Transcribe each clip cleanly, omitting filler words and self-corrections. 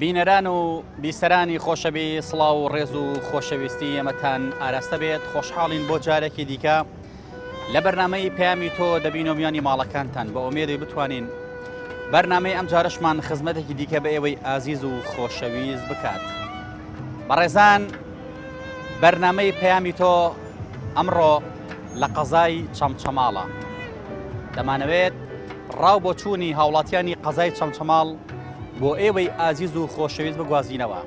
بینەران و بیسەرانی خۆشەوی سڵاو و ڕێز و خۆشەویستی ئێمەتان ئاراستە بێت خۆشحاڵین بۆ جارێکی دیکە لە بەرنامەی پەیامی تۆ دەبینەوە میانی ماڵەکانتان بە ئۆمێدی بتوانین بەرنامەی ئەم جارەشمان خزمەتێکی دیکە بە ئێوەی ئازیز و خۆشەویست بکات. بەڕێزان بەرنامەی پەیامی تۆ ئەمڕۆ لە قەزای چەمچەماڵە. دەمانەوێت ڕاو بۆچوونی هاوڵاتیانی قەزای چەمچەماڵ بۆ ئێوەی ئازیز و خۆشەویست بگوازینەوە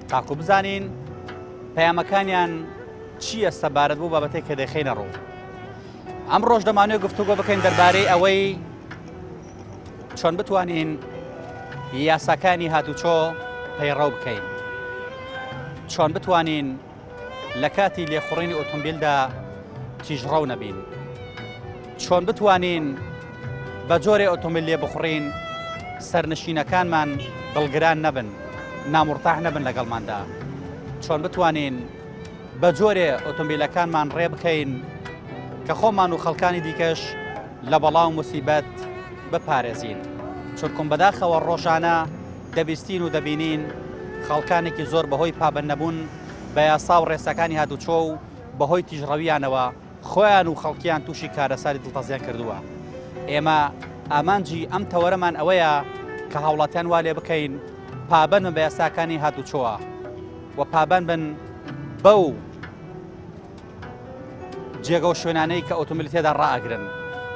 تاکو بزانین پەیامەکانیان چییە سەبارەت بۆ بابەتێک کە دەخەینە ڕوو. ئەمڕۆش دەمانەوێت گفتوگۆ بکەین دەربارەی ئەوەی چۆن بتوانین یاساکانی هاتوچۆ پەیڕەو بکەین چۆن بتوانین لە کاتی لێخوڕینی ئۆتۆمبیلدا تیژڕەو نەبین چۆن بتوانین بە جۆرێ ئۆتۆمبیل لێ بخوڕین سەرنشینەکانمان دڵگران نەبن نامورتاح نەبن لەگەڵماندا چۆن بتوانین بە جۆرێ ئۆتۆمبیلەکانمان ڕێ بخەین کە خۆمان و خەڵکانی دیکەش لە بەڵا و موسیبەت بپارێزین چونکم بەداخەوە ڕۆژانە دەبیستین و دەبینین خەڵکانێکی زۆر بەهۆی پابەندنەبوون بە یاسا و ڕێساکانی هاتوچۆ و بەهۆی تیژڕەویانەوە خۆیان و خەڵکیان تووشی کارەساتی دڵتەزێن کردووە. ئێمە ئامانجی ئەم تەوەرەمان ئەوەیە کە هاوڵاتیان وا لێ بکەین پابەند بن بە یاساکانی هاتوچۆوە و پابەند بن بەو جێگە و شوێنانەی کە ئۆتۆمبیل تێدا ڕائەگرن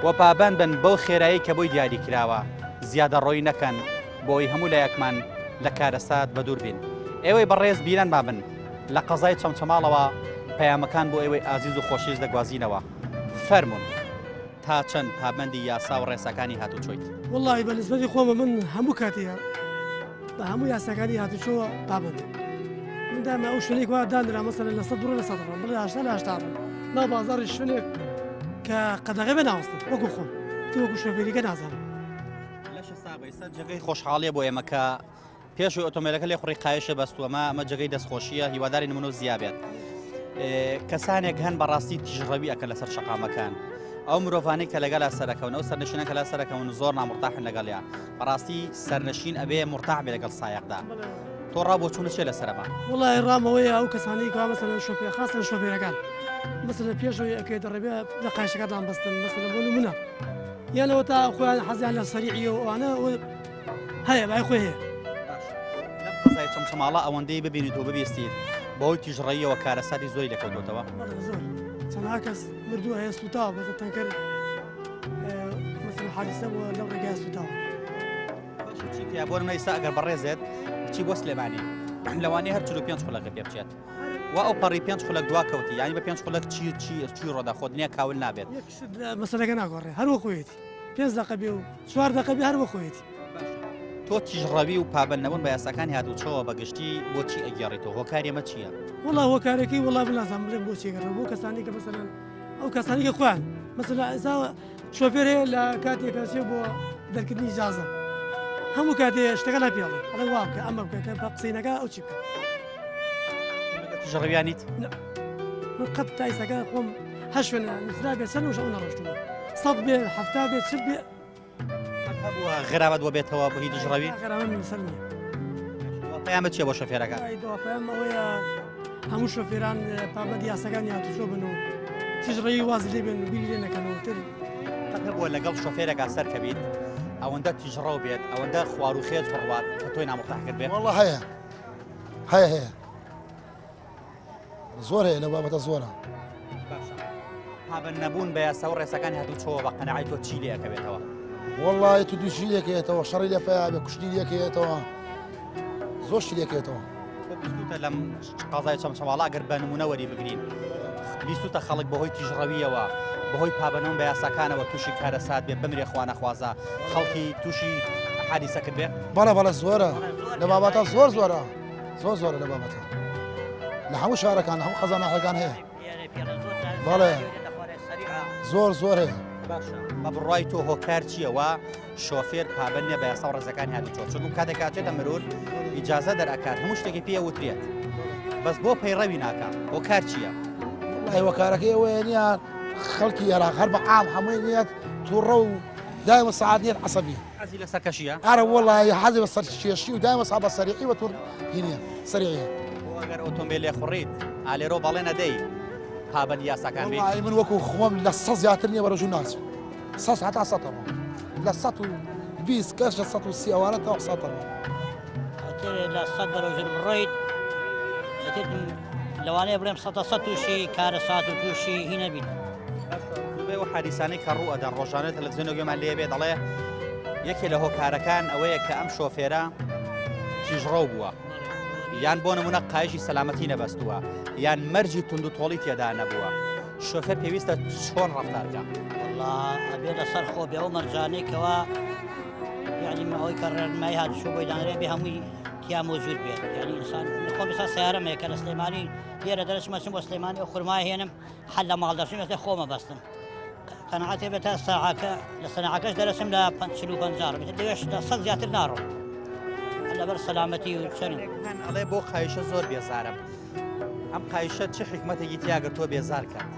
و پابەند بن بەو خێرایی کە بۆی دیاری کراوە زیادەڕۆیی نەکەن بۆی هەموو لایەکمان لە کارەسات بەدوور بین. ئێوەی بەڕێز بینەرمان بن. لە قەزای چەمچەماڵەوە پەیامەکان بۆ ئێوەی ئازیز و خۆشەویست دەگوازینەوە. فەرموون. تا چەند پابەندی یاسا و ڕێساکانی هاتوچۆیت؟ وەڵاهی بە نسبەتی خۆمە من هەموو کاتێ بە هەموو یاساکانی هاتوچۆوە پابەندم. من دایمە ئەو شوێنەی کوا دانرا مەسەلەن لە سەد بڕۆ لە سەد ڕۆم بڵێ هەشتا لە هەشتا ڕۆم ناو بازاڕی شوێنێک کە قەدەغە بێ ناوەستم وەکو خۆم تو وەکو شۆفێریکە نازانم. لەشە ساغ بی جێگەی خۆشحاڵیە بۆ ئێمە کە پێشوی ئۆتۆمبیلەکە لێ خوڕی قایشە بەستووە ئەمە ئەمە جێگەی دەستخۆشیە هیواداری نمونە و زیابێت کەسانێک هەن بەڕاستی تیژڕەوی ئەکەن لەسەر شەقامەکان ئەو مرۆڤانەی کە لەگەڵا سەرەکەون ئەو سەرنشینە کە لا سەرەکەون زۆر نامرتاحن لەگەڵیا بەڕاستی سەرنشین ئەبێ مرتاح بێ لەگەڵ سایەقدا تۆ ڕا بۆ چوونە چێ لەسەرەمە وڵی ڕامەوەیە ئەو کەسانی کە مەسەلەن شۆفێر خاستن شۆفێرەکان مەسەلەن پێشەوەی ئەکەێت دەڕێبێ لە قایشەکەدان بەستن مەسەلەن بۆ نمونە یانەوە تا خۆیان حەزیان لە سەریعیە و ئەوانە هەیە بای خۆی هەیە. باشە لەم قەزای چەمچەماڵە ئەوەندەی ببینیت و ببیستیت بەهۆی تیژڕەییەوە کارەساتی زۆری لێکەوتۆتەوە؟ بەڵێ زۆر چەندها کەس مردووە هەیە سووتاوە بەسە تەنکەر مەسەلەن حادیسە بووە لەو ڕێگای سووتاوە. باشە چی تیا بۆ نمونە ئیستا ئەگەر بەڕێزێت بچی بۆ سلێمانی لەوانەیە هەر 45 خولەکە پێ بچێت و ئەو پەڕی پێنج خولەک دوا کەوتی یانی بە پێنج خولەک چی چی چی ڕۆدا خۆ دنیا کاول نابێت. یەک شت لە مەسەلەکە ناگۆڕێ هەر وەخۆیەتی. پێنج دەقە بێ و چوار دەقە بێ هەر وەخۆیەتی. تۆ تیژڕەوی و پابەند نەبوون بە یاساکانی هاتوچۆ بە گشتی بۆچی ئەگێڕیتەوە هۆکاری ئەمە چییە؟ وەڵا هۆکارەکەی وەڵا من نازانم بڵێم بۆچی ئەگەڕێم بۆ کەسانی کە مەسەلەن ئەو کەسانی کە خۆیان مەسەلەن ئێستا شۆفێر هەیە لە کاتێک ئەچێ بۆ دەرکردنی ئیجازە هەموو کاتێ شتەکە لا پێڵێ ئەڵێ وا بکە ئەمە بکە کە بە قسەی نەکا ئەو چی بکە تیژڕەویانیت؟ نا من قەت تا ئێستاکە خۆم هەر شوێنە نووسرا بێ چەند وشە ئەو نەڕۆشتووە سەد بێ حەفتا بێ چل بێ هەبووە غرامەت بۆ بێتەوە بۆ هی دژڕەوی غرامە من لەسەر نییە پەیامت چییە بۆ شۆفێرەکان دوا پەیام ئەوەیە هەموو شۆفێران پابەندی یاساکانی هاتوچۆ بن و تیژڕەوی واز لێ بێن و بیری لێ نەکەنەوە تر قەت هەبووە لەگەڵ شۆفێرێکا سەرکەویت ئەوەندە تیژڕەو بێت ئەوەندە خوار و خێچ بڕوات کە تۆی نامرتاح کرد بێت والله هەیە هەیە هەیە زۆر هەیە لەو بابەتە زۆرە. باشە پابەند نەبوون بە یاسا و ڕێساکانی هاتوچۆوە بە قەناعەی تۆ چی لێ ئەکەوێتەوە؟ وەڵڵاهی تو دووشی لێکەوێتەوە شەڕی لێ پەیا بێ کوشتنی لێکەوێتەوە زۆر شتی لێکەوێتەوە. تۆ بیستوتە لەم قەزای چەمچەماڵە ئەگەر بە نمونە وەری بگرین بیستوتە خەڵک بەهۆی تیژڕەویەوە بەهۆی پابەندبوون بە یاساکانەوە تووشی کارەسات بێ بمرێ خوانەخوازە خەڵکی تووشی حادیسە کرد بێ؟ بەڵێ بەڵێ زۆرە لە بابەتە زۆر زۆرە. زۆر زۆرە لە بابەتە لە هەموو شارەکان لە هەموو قەزا ناحیەکان هەیە بەڵێ زۆر زۆر هەیە باشە بە بڕای تۆ هۆکار چییە وا شۆفێر پابەند نییە بە یاسا و ڕێزەکانی هاتوچۆ چونکو کاتێک کاتێتە مرور ئیجازە دەرئەکات هەموو شتێکی پێ وترێت بەس بۆ پەیڕەوی ناکا هۆکار چییە؟ وڵی هۆکارەکەی ئەوەیە نییە خەڵکی عێراق هەر بە عام هەمووی نییە تووڕە و دایمە سەعات نییە عەسەبی. حەزی لە سەرکەشیە؟ ئەرە وەڵی حەزی بە سەرکێشی و دایمە سا بە سەریعی وە تور هینیە سەریعیە. بۆ ئەگەر ئۆتۆمبیل لێخوڕیت ئالێرۆ بەڵێن ئەدەی پابەندی یاساکان بیت؟ وەڵی من وەکو خۆم لە سە زیاتر نییە بەرەو ژوور ناچم سە هەتا سە ئەڕۆم لە 120 کەش لە 130 ئەوانە تا سە ئەڕۆم. ئەتر لە سەد بەرەو ژوور بڕۆیت ئەتر لەوانەیە بڵێم سەتە سەد تووشی کارەسات و تووشی هی نەبیت. زۆربەی ئەو حادیسانەی کە ڕوو ئەدەن ڕۆژانە تەلەفزیۆنە گوێمان لێ بێ دەڵێ یەکێ لە هۆکارەکان ئەوەیە کە ئەم شۆفێرە تیژڕەو بووە یان بۆ نمونە قایشی سەلامەتی نەبەستووە یان مەرجی تونند و تۆڵی تێدا نەبووە شۆفێر پێویستە چۆن ڕفتارکە وەڵا ئەبێ لەسەر خۆ بێ ئەو مەرجانەی کەوا یعنی ئەوەی کە ڕێنمایی هاتوچۆ بۆی دانرێ بێ هەمووی تیا مۆجود بێت یعنی ئینسان خۆم ئێستا سیارەم هەیە کە لە سلێمانی لێرە دەرچمە چم بۆ سلێمانی ئەو خورما هێنم حەل لە ماڵ دەچم ئێستا خۆمە بەستم قەناعەتێ بێت تا ساعەکە لە سەناعەکەش دەرەچم لە 45 ڕۆم لەوێش لە سەد زیاتر ناڕۆم لەبەر سەلامەتی و چەند ئەڵێ بۆ قایشە زۆر بێزارم ئەم قایشە چ حکمەتێکی تیاگرتووە بێزار کات؟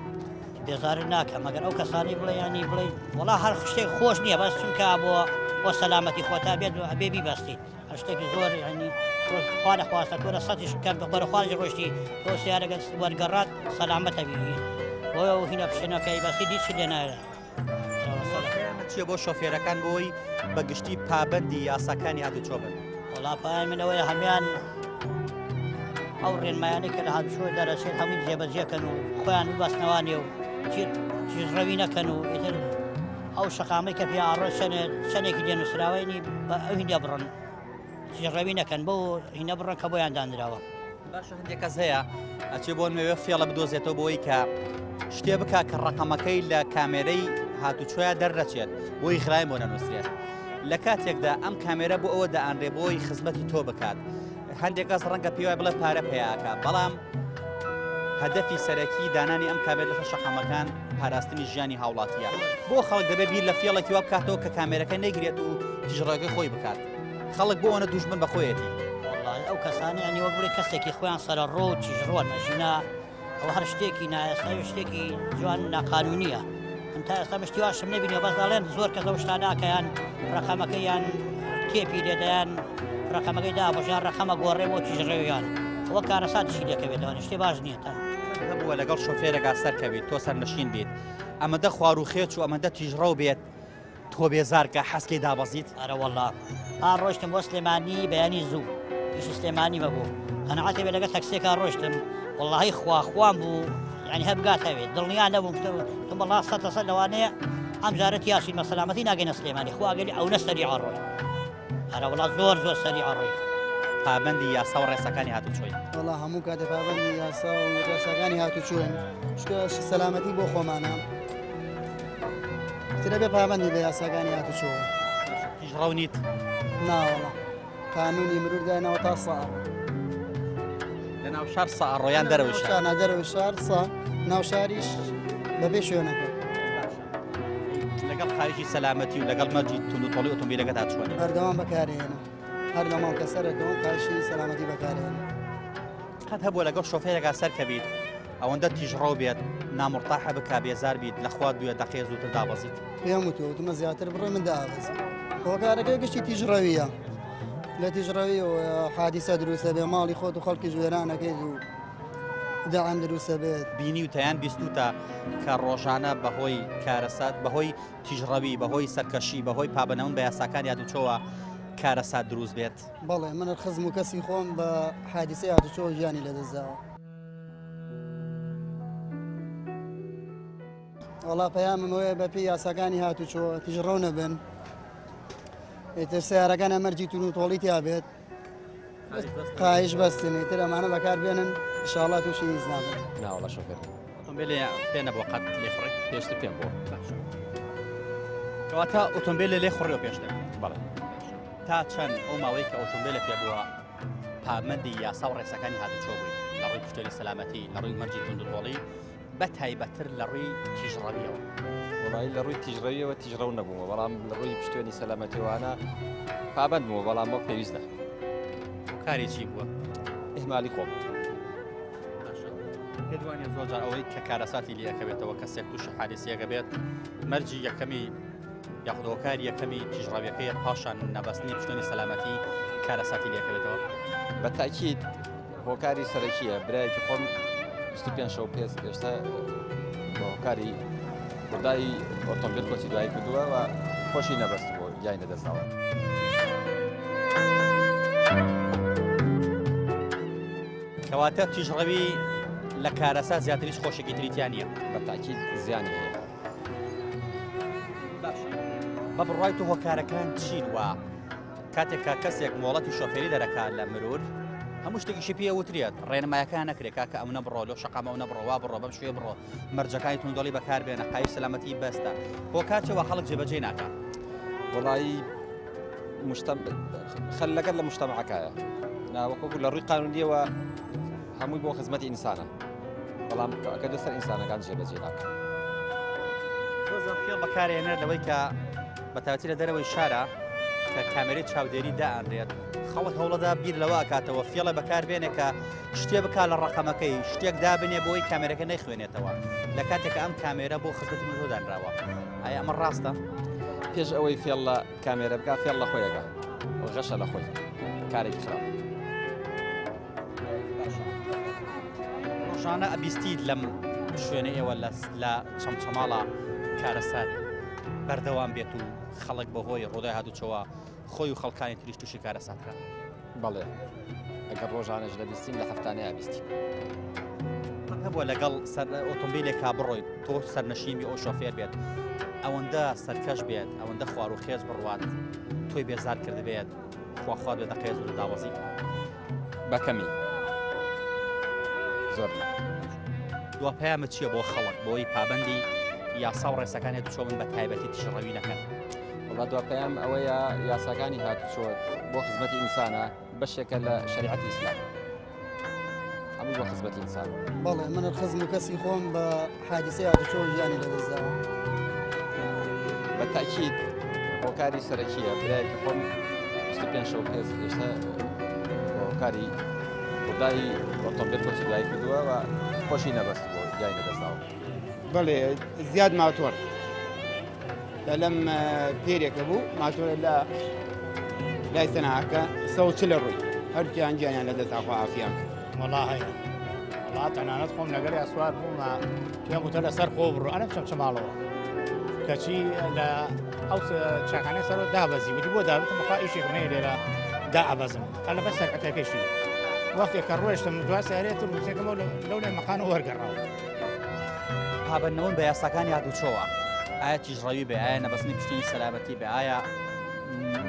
بێزارت ناکەم مەگەر ئەو کەسانی بڵێ ینی بڵێ وڵا هەر شتێک خۆش نییە بەس چونکە بۆ بۆ سەلامەتی خۆتا بێت و ئەبێ بیبەستیت هەر شتێکی زۆر ینی خوا نەخواستە تۆ لە سەتیش کەم بەرەخوارش ڕۆشتی تۆ سیارەکە وەرگەڕات سەلامەتە بی بۆ هینە پشتنەکەی بەستی هیچ لێ نایە. چیە بۆ شۆفێرەکان بۆی بە گشتی پابەندی یاساکانی هاتوچۆ بن؟ وەڵا پایان من ئەوەیە هەمان ئەو ڕێنمایانەی کە لە هاتوچۆ دەرەچێت هەمووی جێبەجێکەن و خۆیان ببەستنەوانێ و تیژڕەوی نەکەن و ئیتر ئەو شەقامەی کە پێ ئاڕۆ چەندێکی لێ نووسراوەینی بە ئەو هیندە بڕن تیژڕەوی نەکەن بۆ هینە بڕن کە بۆیان دانراوە. باشە هەندێک کەس هەیە ئەچێ بۆ نوێ فێڵە بدۆزێتەوە بۆی کە شتێ بکە کە ڕقەمەکەی لە کامێرەی هاتوچۆیا دەرنەچێت بۆی خرایم بۆ نەنووسرێت لە کاتێکدا ئەم کامێرە بۆ ئەوە دائەنرێ بۆی خزمەتی تۆ بکات هەندێک کەس ڕەنگە پێی بڵێ پارە پیاکە بەڵام هەدەفی سەرەکی دانانی ئەم کامێر لەسەر شەقامەکان پاراستنی ژیانی هاوڵاتیە بۆ خەڵک دەبێت بیر لە فێڵێکی وا بکاتەوە کە کامێرەکە نەگرێت و تیژڕەکەی خۆی بکات خەڵک بۆ ئەوەنە دوژمن بە خۆیەتی. وەڵڵاهی ئەو کەسانە یانی وەک بڵێ کەسێکی خۆیان سەرەڕۆ و تیژڕۆن ئەژینا ئەوە هەر شتێکی نایاسایی و شتێکی جوان ناقانونیە من تا ئێستا مشتی واشم نەبینیوە بەس ئەڵێن زۆر کەس ئەو شتانە کەیان ڕقەمەکەی یان تێپی لێدەیان ڕقەمەکەی دابۆشیان ڕقەمە گۆڕێ بۆ تیژڕەویان ئەوە کارەساتیشی لێکەوێتەوە شتێ باش نییە تا هەبووە لەگەڵ شۆفێرێکا سەرکەویت تۆ سەرنشین بیت ئەمەدە خوار و خێچ و ئەمەندە تیژڕەو بێت تۆ بێزار کە حەزکەی دابەزیت؟ ئەرەوەڵا پار ڕۆشتم بۆ سلێمانی بەیانی زوو ئیشی سلێمانی مەبوو قەناعەتێ بێ لەگەڵ تەکسێکا ڕۆشتم وەڵاهی خوا خوام بوو یعنی هەر بگاتەوێ دڵنیا نەبووم تم وەڵا سەتە سەد لەوانەیە ئەم جارە تیاشین بە سەلامەتی ناگەینە سلێمانی خوا گەلی ئەونە سەریع ڕۆی ئەرە وەڵا زۆر زۆر سەریع ڕۆی پابەندی یاسا و ڕێساکانی هاتوچۆی وەڵا هەموو کاتێ پابەندی یاسا و ڕێساکانی هاتوچۆین چونکە سەلامەتی بۆ خۆمانە تر ئەبێ پابەندی بە یاساکانی هاتوچۆ. تیژڕەو نیت؟ نا وەڵا قانونی مرور داینەوە تا سا ئەڕۆ. لە ناو شار سا ئەڕۆ یان دەرەوەی شار؟ نا دەرەوەی شار سا ناو شاریش بەبێ شوێنەکە. لەگەڵ قایشی سەلامەتی و لەگەڵ مەرجی توندوتۆڵی ئۆتۆمبیلەکەتا چۆنی؟ بەردەوام بەکارێنم هەر لە ماڵ کە سەرەکەوم قایشی سەلامەتی بەکارێنم. قەت هەبووە لەگەڵ شۆفێرێکا سەرکەویت ئەوەندە تیژڕەو بێت نامورتاحە بکا بێزار بیت لە خوات بوێ دەقێ زووتر دابەزیت؟ پێم وتووە وتمە زیاتر بڕۆ من دابەزم هۆکارەکەی گشتی تیژڕەویە لە تیژڕەوی و حادیسە دروستە بێ ماڵی خۆت و خەڵکی وێرانەکەیت و دەعم دروستە بێت. بینیوتە یان بیستوتە کە ڕۆژانە بەهۆی کارەسات بەهۆی تیژڕەوی بەهۆی سەرکەشی بەهۆی پابەنەبوون بە یاساکانی هاتوچۆوە کارەسات دروست بێت؟ بەڵێ من خزم و کەسی خۆم بە حادیسەی هاتوچۆ گیانی لەدەستداوە. وەڵا پەیامم ئەوەیە بەپێی یاساکانی هاتوچۆ تیژڕەو نەبن ئیتر سیارەکان ئەمەرجی تون و تۆڵی تیا بێت قایش بەستن ئیتر ئەمانە بەکار بێنن ئینشاڵڵا تووشی هیچ نابن. ناوەڵا شۆفێر نیم. ئۆتۆمبیلێ پێ نەبووە قەت لێخوڕی؟ پێشتر پێم بووە. باشە کەواتە ئۆتۆمبیلێ لێخوڕیەوە پێشتر؟ بەڵێ. تا چەند ئەو ماوەی کە ئۆتۆمبیلە پێ بووە پابەندی یاسا و ڕێساکانی هاتوچۆ بووی لە ڕووی پشتێنی سەلامەتی لە ڕووی مەرجی توندوتۆڵی بە تایبەتتر لە ڕووی تیژڕەویەوە؟ وەڵایی لە ڕووی تیژڕەویەوە تیژڕەو نەبوومە بەڵام لە ڕووی پشتێنی سەلامەتیوانە پابەند بوومە بەڵام وەک پێویست نا. هۆکاری چی بووە؟ ئیهمالی خۆم. باشە پێت وانیە زۆر جار ئەوەی کە کارەساتی لێ ئەکەوێتەوە کەسێک تووشی حادیسەیەکە بێت مەرجی یەکەمی. یاخود هۆکاری یەکەمی تیژڕەویەکەیە پاشان نەبەستنی پشتێنی سەلامەتی کارەساتی لێکەوێتەوە؟ بە تاکید هۆکاری سەرەکیە برایەکی خۆم 25 شەو پێس ئێستا بە هۆکاری ڕووداوی ئۆتۆمبیل کۆچی دوایی کردووە و خۆشی نەبەست بۆ گیانی لەدەستداوە. کەواتە تیژڕەوی لە کارەسات زیاتر هیچ خۆشێکی تری تیا نییە. بە تاکید زیانی هەیە. باشە بە بڕوای تۆ هۆکارەکان چین وا کاتێک کە کەسێک مۆڵەتی شۆفێری دەرەکات لە مرور هەموو شتێکیشی پێ وترێت ڕێنمایەکان نەکرێت کاکە ئەو نەبڕۆ لۆ شەقامە و نەبڕۆ وا بڕۆ بەم شوێ بڕۆ مەرجەکانی توندۆڵی بەکاربێنە قایش سەلامەتی بەستە هۆکار چێ وا خەڵک جێبەجێ ناکات؟ وەڵایی خەلەکە لە مشتەمەعەکایە ناوەکو لە ڕووی قانونیەوە هەمووی بۆ خزمەتی ئینسانە بەڵام کە لەسەر ئینسانەکان جێبەجێ ناکەن. زۆر زۆر فێڵ بەکارهێنەر لەوەی کە بە تایبەتی لە دەرەوەی شارە کە کامێرەی چاودێری دائەنرێت خەڵک هەوڵەدا بیر لەوە ئەکاتەوە فێڵە بەکاربێنێ کە شتێ بکا لە ڕەقەمەکەی شتێک دابنێ بۆی کامێرەکە نەیخوێنێتەوە لە کاتێک ئەم کامێرە بۆ خزمەتی مرۆڤ دانراوە ئایا ئەمە ڕاستە؟ پێش ئەوەی فێڵ لە کامێرە بکا فێڵ لە خۆیەکە غەشە لە خۆی کارێکی خراپ. ڕۆژانە ئەبیستیت لەم شوێنە ئێوە لە چەمچەماڵە کارەسات بەردەوام بێت و خەڵک بەهۆی ڕوودای هاتوچۆوە خۆی و خەڵکانی تریش تووشی کارەسات کران. بەڵێ ئەگەر ڕۆژانەش نەبیستین لە هەفتانەیا بیستین. قەت هەبووە لەگەڵ سەر ئۆتۆمبیلێکا بڕۆیت تۆ سەرنشین بی ئەو شۆفێر بێت ئەوەندە سەرکەش بێت ئەوەندە خوار و خێز بڕوات تۆی بێزار کردبێت خوا خوات بێتە قێز و دابەزی؟ بە کەمی زۆر نا. دوا پەیامت چییە بۆ خەڵک بۆی پابەندی یاسا و ڕێساکانی هاتوچۆ بن بە تایبەتی تیژڕەوی نەکەن؟ وەڵا دوا پەیام ئەوەیە یاساکانی هاتوچۆ بۆ خزمەتی ئینسانە بەشێکە لە شەریعەتی ئیسلام هەمووی بۆ خزمەتی ئینسان. بەڵێ من خزم و کەسی خۆم بە حادیسەی هاتوچۆ ژیانی لەدەستداوە. بە تاکید هۆکاری سەرەکیە برایەکی خۆم 25 شەو پێس ئێستا بە هۆکاری ڕووداوی ئۆتۆمبیل کۆچی دوایی کردووە و خۆشی نەبەست بۆ گیانی لەدەستداوە. بەڵێ زیاد ماتۆر لەم پێرێکە بوو ماتۆرە لە لای سەناکە سەو چ لە ڕووی هەرکیان گیانیان لە دەست ئاخوا ئافیان کرد. وەڵا هەیە وەڵا تەنانەت خۆم لەگەڵ سوار بوومە پێم وتە لەسەر خۆ بڕۆ ئەنە بچم ماڵەوە کەچی لە ئەو چاکانەی سەر دابەزی وتی بۆ دابتم بخوا ئیشێکم هەیە لێرە دائەبەزم هەر لەبەر سەرعەتەکەشی وەختێک کە ڕۆیشتم دوا سیارەیە تر وتێکەمەوە لەو لای مەقانە وەرگەڕاوە. پابەندنەوەن بە یاساکانی هاتوچۆوە ئایا تیژڕەوی بێ ئایا نەبەستنی پشتێنی سەلامەتی بێ ئایا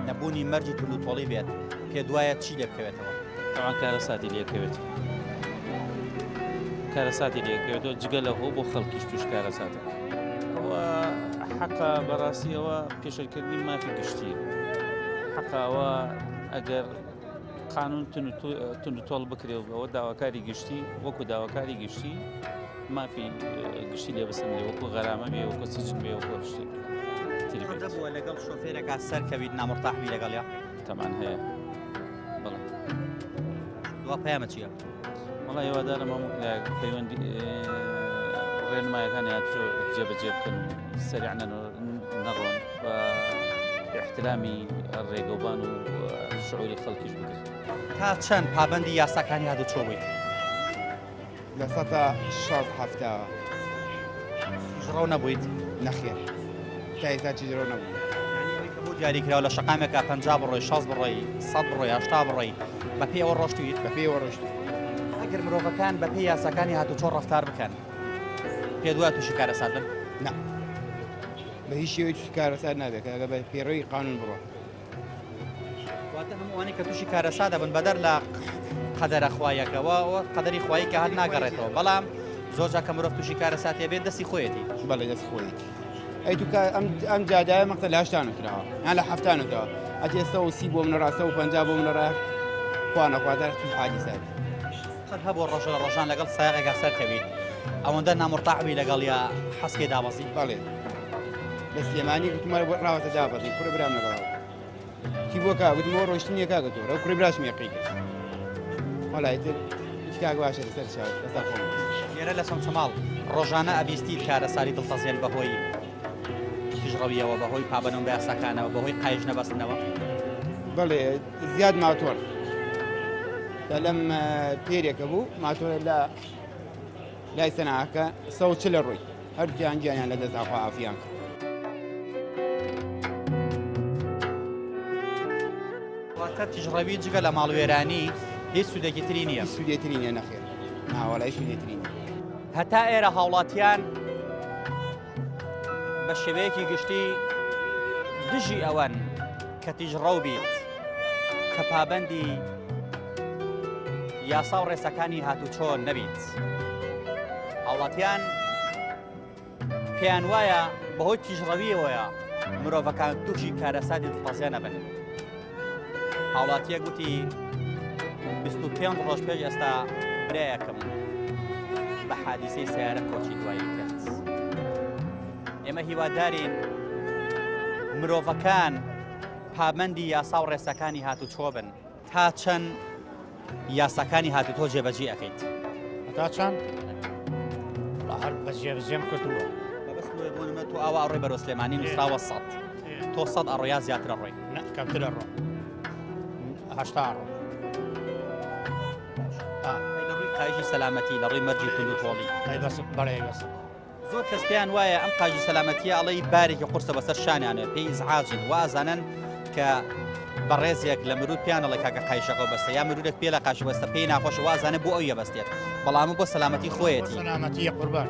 نەبوونی مەرجی توندوتۆڵی بێت پێ دوایە چی لێ بکەوێتەوە؟ تەوان کارەساتی لێکەوێت کارەساتی لێکەوێتەوە جگە لە هۆ بۆ خەڵکیش توش کارەساتە ئەوە حەقا بەڕاستی ئەوە پێشلکردنی مافی گشتی حەقاوە ئەگەر قانون توندوتۆڵ بکرێ و ئەوە داواکاری گشتی وەکو داواکاری گشتی مافی گشتی لێ بسەندرێ وەکو غەرامە بێ وەکو سجن بێ وەکو شتێک تری بێت. بووە لەگەڵ شۆفێرێکا سەرکەویت نامرتاح بی لەگەڵیا؟ تەمان هەیە بەڵێ. دوا پەیامت چییە؟ وەڵا هیوادارم هەموو لایەک پەیوەندی ڕێنمایەکانی هاتوچۆ جێبەجێ بکەن و سەریع نەڕۆن و احترامی ڕێگەوبان و شعوری خەڵکیش بگرن. تا چەند پابەندی یاساکانی هاتوچۆ بوویت؟ 60% 70%. تیژڕەو نەبوویت؟ نەخێر تا ئێستا تیژڕەو نەبووم. یانی ئەوەی کە بۆ دیاری کراوە لە شەقامێکا 50 بڕۆی 60 بڕۆی 100 بڕۆی 80 بڕۆی بە پێی ئەوە ڕۆشتویت؟ بە پێی ئەوە ڕۆشتووم. ئەگەر مرۆڤەکان بە پێی یاساکانی هاتوچۆ ڕەفتار بکەن پێت وایە تووشی کارەسات بن؟ نا بە هیچ شێوەیەک تووشی کارەسات نابێت کە ئەگەر بە پێڕەوی قانون بڕۆ. واتە هەموو ئەوانەی کە تووشی کارەسات دەبن بەدەر لە قەدەرە خوایەکەوە و قەدەری خوایی کە هەر ناگەڕێتەوە بەڵام زۆر جار کە مرۆڤ تووشی کارەساتێ بێت دەستی خۆیەتی. بەڵێ دەستی خۆیەتی. ئەی تو کە ئەم ئەم جادایە مەقتە لە 80 نووسراوە یان لە 70 نووسراوە ئەچێ 130 بۆ منە ڕا 150 بۆ منە ڕا خوا نەخوازە تووش حادیسە بێت. قەت هەبووە ڕۆژە لە ڕۆژان لەگەڵ سایەقێکا سەرکەویت ئەوەندە نامورتاح بی لەگەڵیا حەزکەی دابەزی؟ بەڵێ لە سلێمانی گوتم ڕاوەتە دابەزی کوڕی برام لەگەڵا بوو چی بۆ کا گوتم ئەوە ڕۆیشتنیە کاکە تۆ ئەو کوڕی براشم یەقی کرد وەڵا ئیتر هیچ کاک باشە لەسەر چاو لەسەر خۆم لێرە لە چەمچەماڵ ڕۆژانە ئەبیستیت کارەساتی دڵتەزێن بەهۆی تیژڕەوی. تیژڕەویەوە بەهۆی پابەنەوە بە یاساکانەوە بەهۆی قایش نەبەستنەوە؟ بەڵێ زیاد ماتۆر لەم پێرێکە بوو ماتۆرە لە لای سەناکە سەو چ لە ڕۆی هەردووکیان گیانیان لەدەست دا خوا عافیان کە. واتە تیژڕەوی جگە لە ماڵوێرانی هیچ سوودێکی تری نییە. هیچ سوودێ تری نییە نەخێر ناوەڵا هیچ سوودێ تری نییە. هەتا ئێرە هاوڵاتیان بە شێوەیەکی گشتی دژی ئەوەن کە تیژڕەو بیت کە پابەندی یاسا و ڕێساکانی هاتوچۆ نەبیت. هاوڵاتیان پێیان وایە بەهۆی تیژڕەویەوەیە مرۆڤەکان تووشی کارەساتی دڵتەزێن ئەبن. هاوڵاتیەک وتی 25 ڕۆژ پێش ئێستا برایەکم بە حادیسەی سیارە کۆچی دوایی کرد. ئێمە هیوادارین مرۆڤەکان پابەندی یاسا و ڕێساکانی هاتوچۆ بن. تا چەند یاساکانی هاتوتۆ جێبەجێ ئەکەیت؟ هەتا چەند؟ هەر بە جێبەجێم کردووە. مەبەست بۆ نمونە تۆ ئاوا ئەڕۆی بەرەو سلێمانی نووسراوە 100 تۆ 100 ئەڕۆ یا زیاتر ئەڕۆی؟ نا کەمتر ئەڕۆم 80 ئەڕۆم. لە ڕووی قایشی سەلامەتی لە ڕووی مەرجی توندوتۆڵی؟ ئەی بەس بەڵێ بەس. زۆر کەس پێیان وایە ئەم قاژی سەلامەتیە ئەڵێی بارێکی قورسە بەسەر شانیانە پێی ئیزعاجن وا ئەزانن کە بەڕێزێک لە مرود پێیان ئەڵێ کاکە قایشەکە بەستە یا مرودێک پێ لە قاش بەستە پێی ناخۆشە وا ئەزانێ بۆ ئەویە بەستێت بەڵام بۆ سەلامەتی خۆیەتی سەلامەتی قوربان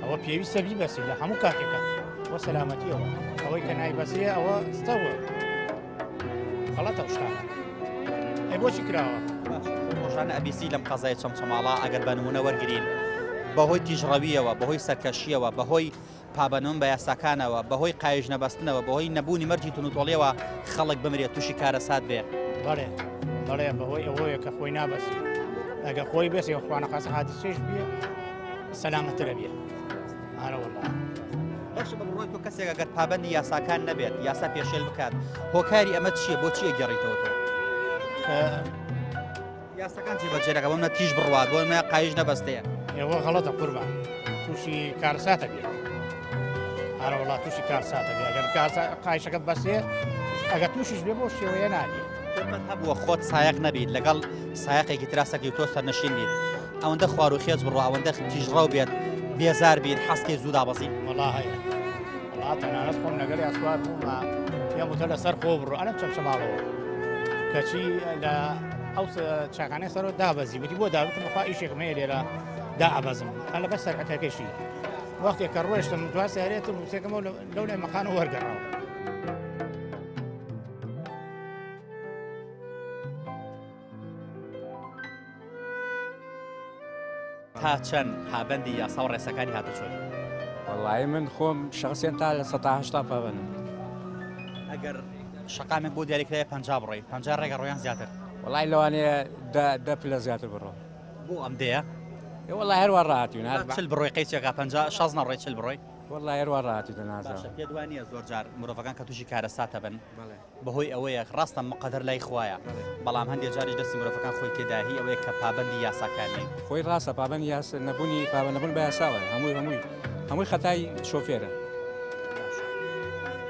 ئەوە پێویستە بیبەسی لە هەموو کاتێکە بۆ سەلامەتیەوە ئەوەی کە نایبەسێ ئەوە ستەوە غەڵەتە ئەو شتانە ئەی بۆچی کراوە؟ ڕۆژانە ئەبیسی لەم قەزای چەمچەماڵە ئەگەر بە نمونە وەرگین بەهۆی تیژڕەویەوە بەهۆی سەرکەشیەوە بەهۆی پابەنەوەن بە یاساکانەوە بەهۆی قایش نەبەستنەوە بەهۆی نەبوونی مەرجی تونوتۆڵیەوە خەڵک بمرێت تووشی کارەسات بێ. بەڵێ بەڵێ بەهۆی ئەوەیە کە خۆی نابەسی ئەگە خۆی بێسێ خوانەخواستە حادیسەیش بێ سەلامەترە بێ ئارە وەڵا. باشە بە بڕوای تۆ کەسێک ئەگەر پابەندی یاساکان نەبێت یاسا پێشێل بکات هۆکاری ئەمە چییە بۆ چییە گەڕیتەوە تۆ یاساکان جێبەجێ نەکە بۆ منە تیژ بڕوات بۆ منە قایش نەبەستەیە ئێوە غەڵەتە قوربان تووشی کارساتە بێت ئارە وڵات تووشی کارساتە بێ ئەگەر قایشەکەت بەسێ ئەگەر تووشیش بێ بۆ شێوەیە نابێت هەبووە خۆت سایەق نەبیت لەگەڵ سایەقێکی تراسەکەی تۆ سەرنشین بیت ئەوەندە خوار و خێچ بڕوا ئەوەندە تیژڕەو بێت بێزار بیت حەزکەی زوو دابەزی. وەڵا هەیە وەڵا تەنانەت خۆم لەگەڵیا سوار بوومە پێم وتە لەسەر خۆ بڕۆ ئەنەم چەمچەماڵەوە کەچی لە ئەو چاکانەی سەرەوە دابەزی وتی بۆ دابتم بەخوا ئیشێکم هەیە لێرە دائەبەزم هەر لەبەر سەرعەتەکەشی وەختێک کە ڕۆیشتم دوا سیارەتم وسێکەمەوە لەو لای مەقانە وەرگەڕاوە. تا چەند پابەندی یاسا و ڕێساکانی هاتوچۆی؟ وەڵایی من خۆم شەخسیەن تا 80% پابەندم. ئەگەر شەقامێک بۆ دیاریکرایە 50 بڕۆی 50 ڕێگە ڕۆیان زیاتر؟ وەڵای لەوانەیە دە پلە زیاتر بڕۆم. بۆ ئەم دەیە؟ وەڵای هەر وا ڕاهاتوین هەر 40 بڕۆی قەیچێکا 50 شەست نەڕۆی 40 بڕۆی؟ وەڵای هەر وا ڕاهاتویتە نازانم. باشە پێت وا نییە زۆر جار مرۆڤەکان کە تووشی کارەساتە بن بەهۆی ئەوەیە ڕاستە مقەدەر لای خوایە بەڵام هەندێ جاریش دەستی مرۆڤەکان خۆی تێدایە هی ئەوەیە کە پابەندی یاساکان نین. خۆی ڕاستە پابەندی یاسا نەبوونی پابەند نەبوون بە یاساوەیە هەمووی هەمووی هەمووی خەتای شۆفێرە. باشە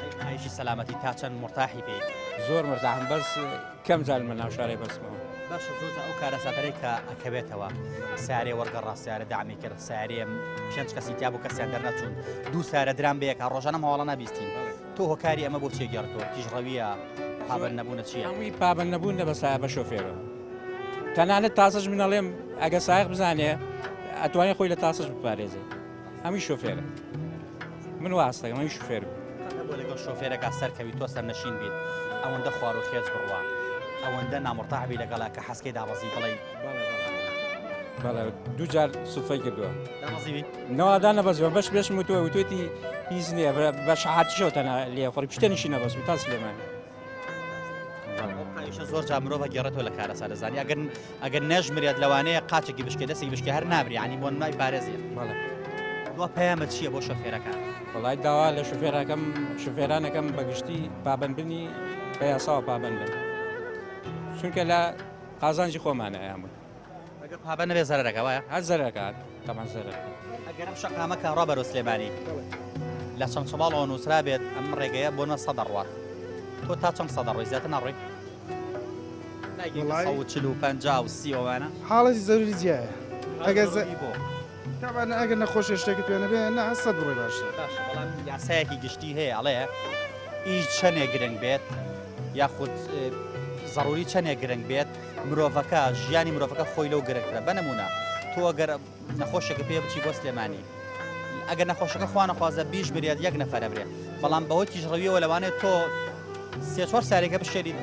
ئەی قایشی سەلامەتی تا چەند مورتاحی پێی؟ زۆر مورتاحم بەس کەم جار لە ناو شارێ بەسمەوە. باشە زۆر جار ئەو کارەساتانەی کە ئەکەوێتەوە سیارەی وەرگەڕا سیارە دەعمی کرد سیارەیە پێنج کەسی تیا بوو کەسیان دەرنەچوون دوو سیارە دران بەیەکا ڕۆژانە ئەم هەواڵە نابیستین تۆ هۆکاری ئەمە بۆ چیە گێڕتەوە تیژڕەویە پابەند نەبوونە چیە؟ هەمووی پابەند نەبوون لە بەسایە بە شۆفێرەوە تەنانەت تاسەش من ئەڵێم ئەگە سایەق بزانێ ئەتوانێ خۆی لە تاسەش بپارێزێ هەمووی شۆفێرە من وا هەستەکەم هەمووی شوفێر بوو. قەت هەبووە لەگەڵ شۆفێرەکە سەرکەوی تۆ سەرنشین بیت ئەوەندە خوار و خێچ بڕوا ئەوەندە نامورتاح بی لەگەڵا کە حەزکەی دابەزی بڵێی بەڵێ دوو جار سوتفەی کردووە دابەزیوی؟ نەوادا نەبەزیوە بەش پێشم وتووە وتوێتی هیچ نییە بە شەحاتیشەوە تەنها لێخوڕی پشتێنیشی نەبەست تا سلێمانی ئەو قایشە زۆر جار مرۆڤ گێڕێتەوە لە کارەسات دەزانی ئەگەر ئەگەر نەژمرێت لەوانەیە قاچێکی بشکێ دەستێکی بشکێ هەر نابری یعنی بۆ نمای پارێزیە بەڵێ دوا پەیامت چییە بۆ شۆفێرەکان؟ وەڵای داوا لە شوفێرەکەم شوفێرانەکەم بەگشتی پابەندبنی بە یاساوە پابەند بن چونکە لە قازانجی خۆمانە هەمووی ئەگەر پابەند نەبێ زەرەرەکە وایە؟ هەر زەرەکات تەمان زەرەر ئەگەر ئەم شەقامە کە ڕا بەرەو سلێمانی. لە چەمچەماڵەوە نووسرابێت ئەم ڕێگەیە بۆ نە سە دەڕوات تۆ تا چەند سە دەڕۆی زیاتر ناڕۆی؟ 140 و 30 ئەوانە حاڵەتی زەروری جیایە ئەگەر بۆ تابان ئەگەر نەخۆشی شتێکی پێ نەبێ نا سەد بڕۆی باشترە. باشە بەڵام یاسایەکی گشتی هەیە ئەڵێ ئیش چەنێ گرنگ بێت یاخود زەڕوری چەنێ گرنگ بێت مرۆڤەکە ژیانی مرۆڤەکە خۆی لەو گرنگترە بە نمونە تۆ ئەگەر نەخۆشێکە پێ بچی بۆ سلێمانی ئەگەر نەخۆشەکە خوا نەخوازە بیش برێت یەک نەفەرە برێ بەڵام بەهۆی تیژڕەویەوە لەوانەیە تۆ سێ چوار سارێکە بشێریت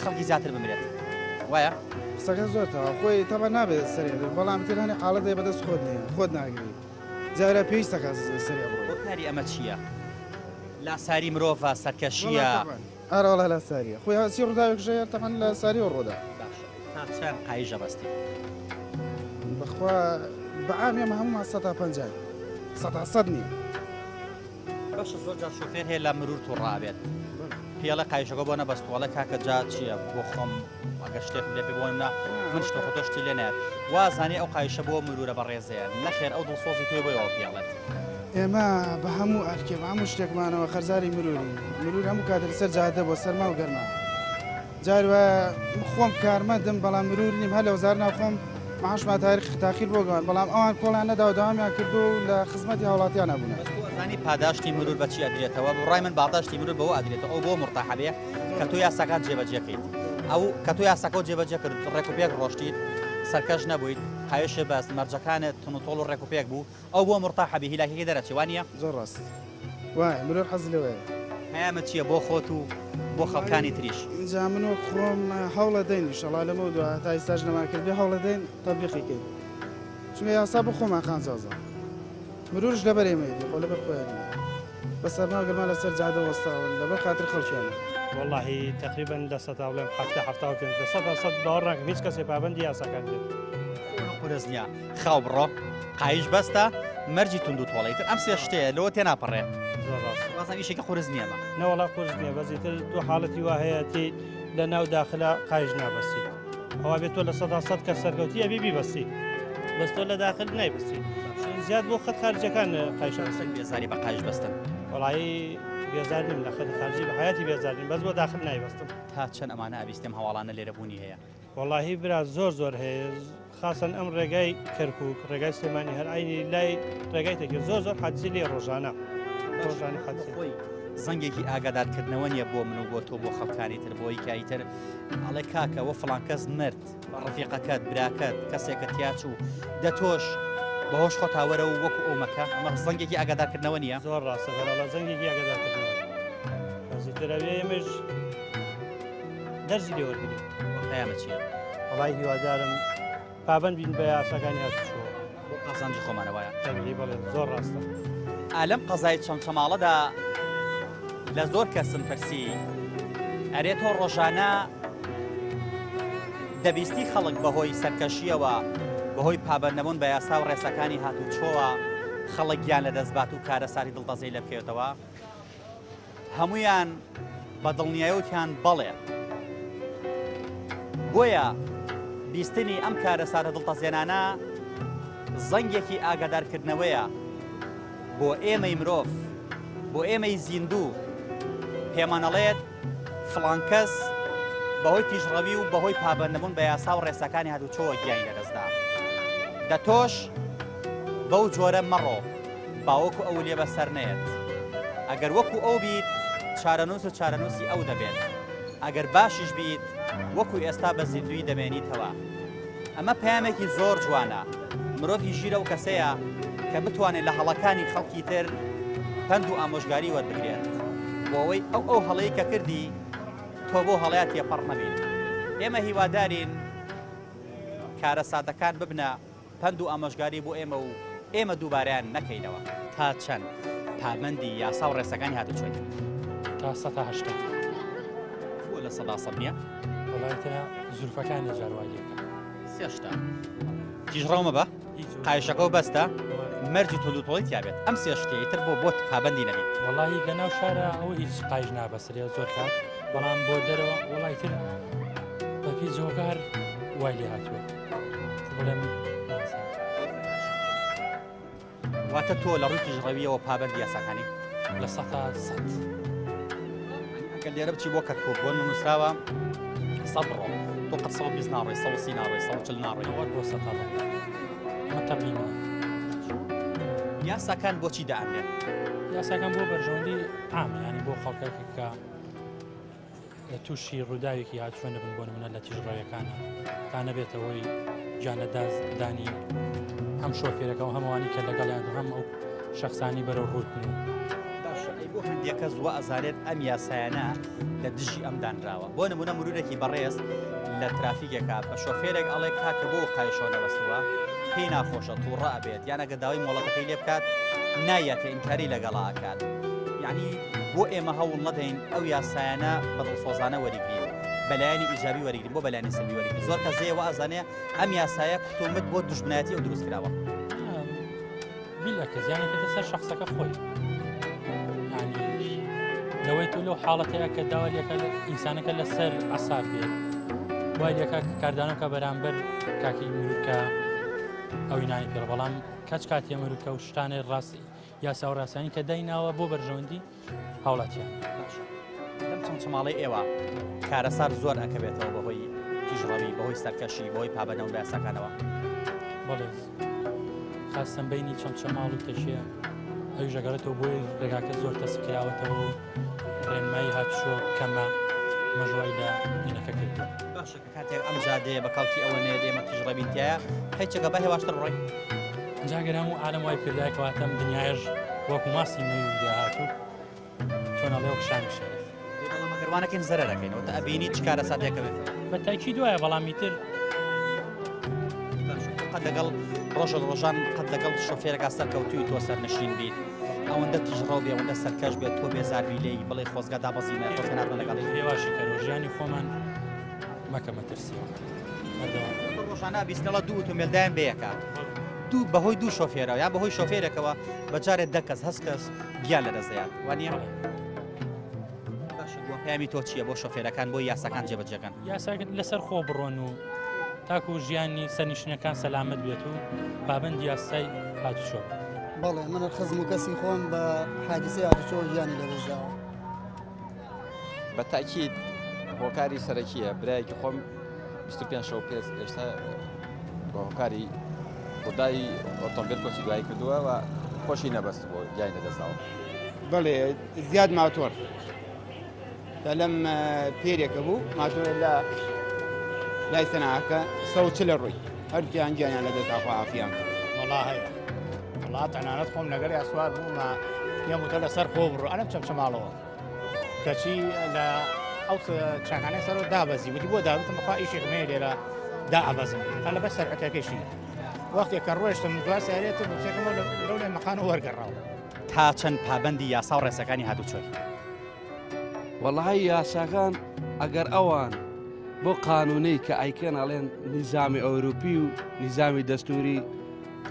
خەڵکی زیاتر بمرێت وایە؟ قسەکە زۆر تەواو خۆی تەبا نابێت سەرێ بێت بەڵام تر هەنێ حاڵەت هەیە بەدەست خۆت نییە خۆت ناگری جارە پێویستە کە سەرێ بڕۆی. هۆکاری ئەمە چییە؟ لاساری مرۆڤە، سەرکەشییە؟ ئەرە وەڵا لاسارییە خۆی هەرچی ڕووداوێکش هەیە تەبعەن لاساریەوە ڕوودا. باشە تا چەند قایش ئەبەستی؟ بەخوا بەعام ئێمە هەموومان سەتا پەنجاین سەتا سەد نییە. باشە زۆر جار شۆفێر هەیە لە مرور توڕە ئەبێت پێڵێ قایشەکە بۆ نەبەستووە ئەڵێ کاکە جا چییە بۆ خۆم ئەگەر شتێکم لێ پێ بۆ نا من شتە خۆ تۆ شتی لێ نایەت وا زانی ئەو قایشە بۆ مرورە بەڕێزەیە نەخێر ئەو دڵسۆزی تۆی بۆیەوە پێڵێت. ئێمە بە هەموو ئەرکێ بە هەموو شتێکمانەوە قەرزاری مرورین مرور هەموو کاتێ لەسەر جادە بۆ سەرما و گەرما جار وایە خۆم کارمەندم بەڵام مرور نیم هەر لە وەزارەت ناوخۆم معاشمان تاریخ تاخیر بۆ گەوان بەڵام ئەوان کۆڵیان نەدا و دەوامیان کردو و لە خزمەتی هاوڵاتیانە بوونە. بەس تۆ ئەزانی پاداشتی مرور بە چی ئەدرێتەوە؟ بە ڕای من پاداشتی مرور بەوە ئەدرێتەوە ئەو بۆ مورتاحە بێ کە تۆ یاساکان جێبەجێ کەیت ئەو کە تۆ یاساکەو جێبەجێ کرد ڕێک و پێک ڕۆشتیت سەرکەش نەبوویت قایشێ بەست مەرجەکانت تون و تۆڵ و ڕێک و پێک بوو ئەو بۆ مورتاحە بی هیلاکیەکەی دەرەچێ وانیە؟ زۆر ڕاست وایە مرۆڤ حەزی لەوەیە. پەیامت چیە بۆ خۆت و بۆ خەڵکانی تریش؟ جا من وەک خۆم هەوڵەدەین ئیشەڵا لەمەو دوا هەتا ئیستاش نەمان کردبێ هەوڵەدەین تەتبیقی کەین چونکە یاسا بۆ خۆمان قانجازە مرۆژ لەبەر ئێمەیەتی خۆ لەبەر خۆیان نییە بە سەرما و گەرما لەسەر جادە وەستاون لەبەر خاتر خەڵکیانە. وەڵاهی تەقریبەن لە سەتا بڵێم حەفتا 75 100% باوەڕ ناکەم هیچ کەسێ پابەندی یاساکان بێت. قورس نییە خاو بڕۆ قایش بەستە مەرجی توند و تۆڵە ئیتر ئەم سێ شتەیە لەوە تێناپەڕێ. زۆر ڕاستە. وازم ئیشێکی قورس نییە ئەمە. نەوەڵا قورس نییە بەس ئیتر تۆ حاڵەتی وا هەیە تێیت لە ناو داخلە قایش نابەستیت ئەوا بێت تۆ 100% کە سەرکەوتی ئەبێ بیبەستی بەس تۆ لە داخل نایبەستی زیاد بۆ خەت خارجەکان قایش ئەبەستن. بێزاری بە قایش بەستن؟ وەڵایی بێزار نیم لە خەتی خارجی بە حەیاتی بێزار نیم بەس بۆ داخل نایبەستم. تا چەند ئەمانە ئەبیستم هەواڵانە لێرە بوونی هەیە؟ وەڵاهی برا زۆر زۆر هەیە خاسەن ئەم ڕێگای کەرکک ڕێگای سلێمانی هەر عینی لای ڕێگای تەکێ زۆر زۆر حادسی لێ ڕۆژانە ڕۆژانە حادسی خۆی زەنگێکی ئاگادارکردنەوە نییە بۆ من و بۆ تۆ بۆ خەڵکانی تر بۆی کای تر ئەڵێ کاکە وە فڵان کەس مرد ڕفیقەکەت براکەت کەسێکە تیاچوو دەتۆش بەهۆش خۆتا وەرە و وەکو ئەو مەکە ئەمە زەنگێکی ئاگادارکردنەوە نییە زۆر ڕاستە بەڵا زەنگێکی ئاگادارکردنەوە بەزیتر ئەوێ ئێمەش دەرزی لێ وەرگرین. پەیامت چییە؟ وەڵای هیوادارم پابەند بین بە یاساکانی هاتوچۆ. بۆ قازانجی خۆمانە وایە؟ تەبیعی بەڵێ زۆر ڕاستە. ئا لەم قەزای چەمچەماڵەدا لە زۆر کەسم پرسی ئەرێ تۆ ڕۆژانە دەبیستی خەڵک بەهۆی سەرکەشیەوە بەهۆی پابەندنەبوون بە یاسا و ڕێساکانی هاتوچۆوە خەڵک گیان لەدەست بات و کارەساتی دڵتەزێی لێ بکەوێتەوە؟ هەموویان بە دڵنیایی وتیان بەڵێ. بۆیە بیستنی ئەم کارەساتە دڵتەزێنانە زەنگێکی ئاگادارکردنەوەیە بۆ ئێمەی مرۆڤ، بۆ ئێمەی زیندوو، پێمانەڵێت فڵان کەس بەهۆی تیژڕەوی و بەهۆی پابەندنەبوون بە یاسا و ڕێساکانی هاتوچۆوە گیانی لەدەستدا. دە تۆش بەو جۆرە مەڕۆ. با وەکو ئەو لێ بەسەر نەیەت. ئەگەر وەکو ئەو بیت، چارەنووست چارەنووسی ئەو دەبێت. ئەگەر باشیش بیت، وەکو ئێستا بە زیندوویی دەمێنیتەوە. ئەمە پەیامێکی زۆر جوانە. مرۆڤی ژیر ئەو کەسەیە کە بتوانێت لە هەڵەکانی خەڵکی تر پەند و ئامۆژگاری وەربگرێت. بۆ ئەوەی ئەو ئەو هەڵەی کە کردی، تۆ بەو هەڵەیە تێپەڕ نەبیت. ئێمە هیوادارین کارەساتەکان ببنە پەند و ئامۆژگاری بۆ ئێمە و ئێمە دووبارەیان نەکەینەوە. تا چەند پابەندی یاسا و ڕێساکانی هاتوچۆیت؟ تا 80%. بۆ 100% نییە؟ وەڵای ترە زولفەکانی جار وای لێکە. سێ شتە. تیژڕەو مەبە، قایشەکە و بەستە، مەرجی توندوتۆڵی تیا بێت. ئەم سێ شتەی تر بۆ بۆت پابەندی نەبیت. وەڵاهی لە ناو شارا ئەوە هیچ قایش نابەسرێ زۆر کات، بەڵام بۆ دەرەوە وەڵای تر بەپێی جۆگە هەر وای لێ هاتووە. بڵێم واتە تۆ لە ڕووی تیژڕەویەوە پابەندی یاساکانی؟ 100%. ئەگەر لێرە بچی بۆ کەرکوک بۆ نووسراوە 100 بڕۆ تۆ قەت 120 ناڕۆی 130 ناڕۆی 140 ناڕۆی وەک بۆ سەد ئەڕۆم. ئەمە تەبعی منە. یاساکان بۆچی دائەنرێن؟ یاساکان بۆ بەرژەوەندی عامە یانی بۆ خەڵکەکە کە تووشی ڕووداوێکی هاتوچۆ نەبن بۆ نمونە لە تیژڕەویەکانە تا نەبێتە هۆی گیانلەدەستدانی هەم شۆفێرەکە و هەمووانی کە لەگەڵیان و هەم ئەو شخصانی بەرەو ڕووتن و باشە ئەی بۆ هەندێک کەس وا ئەزانێت ئەم یاسایانە لە دژی ئەم دانراوە بۆ نمونە مرورێکی بەڕێز لە ترافیکێکا بە شۆفێرێک ئەڵێ کاکە بۆ قایشەوە نەبەستووە پێی ناخۆشە تووڕە ئەبێت یان ئەگە داوای مۆڵەتەکەی لێ بکات نایەتە ئینکاری لەگەڵا ئەکات یعنی بۆ ئێمە هەوڵ نەدەین ئەو یاسایانە بە دڵسۆزانە وەریگرین بەلایەنی ئیجابی وەریگرین بۆ بەلایەنی سلبی وەریگرین زۆر کەس هەیە وا ئەزانێ ئەم یاسایە کتومت بۆ دوژمنایەتی ئەو دروست کراوە. بیلەکە زیانەکەتە سەر شخصەکە خۆی یعنی لەوەی تۆ لەو حاڵەتەیە کە داوا لەکە ئینسانەکە لەسەر عساب بێت وای لەکە کاردانەکە بەرامبەر کاکی مرورکە ئەوی نانی پێ بەڵام کەچ کاتێ مرورکە و شتانێ ڕاستی یاسا و ڕاسانی کە دایناوە بۆ بەرژەوەندی هاوڵاتیان. باشە لەم چەمچەماڵەی ئێوە کارەسات زۆر ئەکەوێتەوە بەهۆی تیژڕەوی بەهۆی سەرکەشی بەهۆی پابەندەوە بە یاساکانەوە؟ بەڵێ خاستەن بینی چەمچەماڵ و تەکیە ئەویش ئەگەڕێتەوە بۆی ڕێگاکە زۆر تەسک کراوەتەوە و ڕێنمایی هاتوچۆ کەمە مەژوای لە ئینەکە کردووە. باشە کە کاتێک ئەم جادەیە بە کەڵکی ئەوە نەیەت ئێمە تیژڕەوین تیایە قەیچەکە با هێواشتر بڕۆین. جا گەر هەموو عالەم وای بکردایە کەواتە ئەم دنیایەش وەکو ماسی مەیوی داهاتوو چۆن ئەڵێ وەک شامی شەریف. دەی بەڵام ئەگەر وا نەکەین زەرەر ئەکەین ئەوەتا ئەبینی چ کارەساتێک ئەبێتەوە. بە تاکید وایە بەڵام ئیتر. باشە تۆ قەت لەگەڵ ڕۆژە لە ڕۆژان قەت لەگەڵ شۆفێرەکە سەرکەوتووی تۆ سەرنشین بیت ئەوەندە تیژڕەو بێ ئەوەندە سەرکەش بێت تۆ بێزاربی لێی بڵێ خۆزگە دابەزیمە خۆزگە ناتمە لەگەڵی. هێواشی کەرەوە ژیانی خۆمان مەکە مەترسیەوە بەردەوام. ڕۆژانە بیستنەڵە دوو ئۆتۆمبێل دایان بەیەکە دوو بەهۆی دوو شۆفێرەوە یان بەهۆی شۆفێرێکەوە بە جارێ دە کەس هەست کەس گیان لەدەست دەیات وانە باشە پەیامی تۆ چییە بۆ شۆفێرەکان بۆ یاساکان جێبەجێکەن؟ یاساکە لەسەر خۆ بڕۆن و تاکو ژیانی سەرنشینەکان سەلامەت بێت و پابەند یاسای هاتوچۆ بن. بەڵێ من خزم و کەسی خۆم بە حادیسەی هاتوچۆ گیانی لەدەستداوە. بە تاکید هۆکاری سەرەکیە برایەکی خۆم 25 شەو پێس ئێستا بە هۆکاری ڕووداوی ئۆتۆمبیل کۆچی دوایی کردووە و خۆشی نەبەست بۆ گیانی لەدەستداوە. بەڵێ زیاد ماتۆر لەم پێرێکە بوو ماتۆر لە لای سەناکە سە چ لە ڕووی هەردووکیان گیانیان لەدەست ئاخوا عافیان کرد. وەڵا هەیە وەڵا تەنانەت خۆم لەگەڵ یا سوار بوومە پێم وتە لەسەر خۆ بڕۆ ئەنم چەمچەماڵەوە کەچی لە ئەو چاکانەی سەرەوە دابەزی وتی بۆ دابتم بەخوا ئیشێکم هەیە لێرە دائەبەزم هەر لەبەر سەرعەتەکەشی وەختێک کە ڕۆیشتم دوا سەیارەتم بچێکمەوە لەو لای مەقانە وەرگەڕاوە. تا چەند پابەندی یاسا و ڕێساکانی هاتوچۆی؟ وەڵاهی یاساکان ئەگەر ئەوان بۆ قانونەی کە ئەیکەن ئەڵێن نیزامی ئەوروپی و نیزامی دەستوری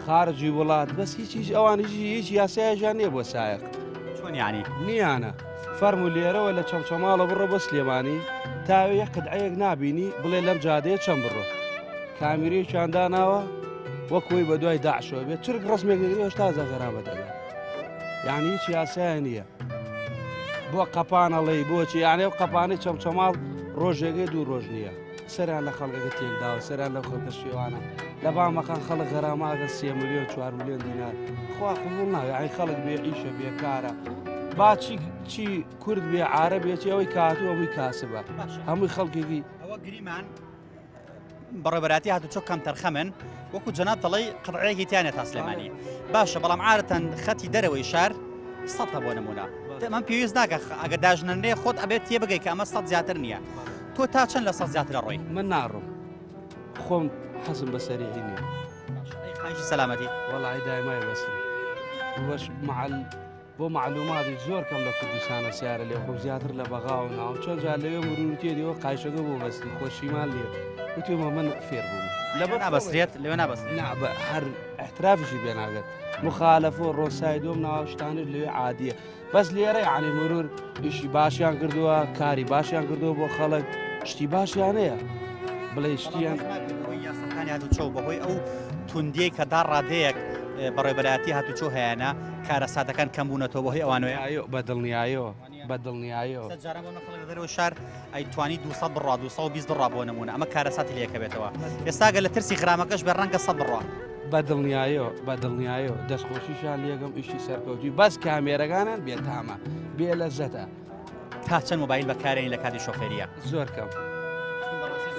خارجی وڵات بەس هیچ هیچ ئەوان هیچ هیچ یاسایەژان نییە بۆ سایەق چۆن یعنی نیانە فەرمو لێرەوە لە چەمچەماڵە بڕۆ بۆ سلێمانی تاوێ یەک قدعەیەک نابینی بڵێ لەم جادەیە چەند بڕۆ کامیرەیەکیان داناوە وەکۆی بە دوای داعشەوە بێت چرک ڕسمێک دەگرێ هێشتا زەغەرامە دەگەن یعنی هیچ یاسایە نییە بۆ قەپان ئەڵێی بۆچی یانێ و قەپانەی چەمچەماڵ ڕۆژێگەی دوو ڕۆژ نییە سەریان لە خەڵکەکە تێکداوە سەریان لەو خەڵکە شێوانە لە بامەکان خەڵک غەراماگە سێ ملیۆن چوار ملیۆن دینار خوا قبوڵ ناوێ ئەی خەڵک بێ ئیشە بێکارە با چی چی کورد بێ عارە بێتی ئەوەی کاتوو هەمووی کاسبە هەمووی خەڵکێکی ئەوە گریمان بەڕێوەبەرایەتی هاتوچۆ کەمتەرخەمن وەکو جەناب دەڵێی قەتعەیەکی تیانە تا سلێمانی باشە بەڵام عادەتەن خەتی دەرەوەی شار سەتە بۆ نمونە ئەمە پێویست ناکە ئەگەر داژنەنرێ خۆت ئەبێت تێ بگەی کە ئەمە سەد زیاتر نییە تۆ تا چەند لە سەد زیاترە ڕۆی من ناڕۆم خۆم حەزم بە سەریعی نییە قایشی سەلامەتی وەڵی دایمای بەسم بەش معل بۆ مەعلوماتی زۆر کەم لە کوردستانە سیارە لێ خۆم زیاتر لە بەغا و ناو چەند جار لەوێ مروری تێدیەوە قایشەکە بۆ بەستی خۆشیمان لێ وتومە من فێر بووم لەبەر نابەسرێت لەوێ نابەسرێت نا بە هەر احترافیشی پێ ناگەت مخالفە و ڕۆسای دۆم ناو شتانش لەوێ عادیە بەس لێرە یعنی مرور ئیشی باشیان کردووە کاری باشیان کردووە بۆ خەڵک شتی باشیان هەیە بڵێ شتیان یاساکانی هاتوچۆ بەهۆی ئەو توندیەی کە دا ڕادەیەک بەڕێوەبەرایەتی هاتوچۆ هەیەە کارەساتەکان کەم بوونەتەوە بەهۆی ئەوانەوەیە؟ ئایۆ بە دڵنیایەوە بە دڵنیایەوە. ئێستا جاران بۆ خەڵک لە دەرەوەی شار ئەیتوانی 200 بڕوا 220 بڕوا بۆ نمونە ئەمە کارەساتی لێکەوێتەوە ئێستا گەر لە ترسی غرامەکەش بێ ڕەنگە 100 بڕوا. بە دڵنیایەوە بە دڵنیایەوە دەستخۆشیشان لێگەم ئیشی سەرکەوتوی بەس کامێرەکانیان بێتامە بێ لەزەتە. تا چەند مۆبایل بەکارێنی لە کاتی شۆفێریە؟ زۆر کەم.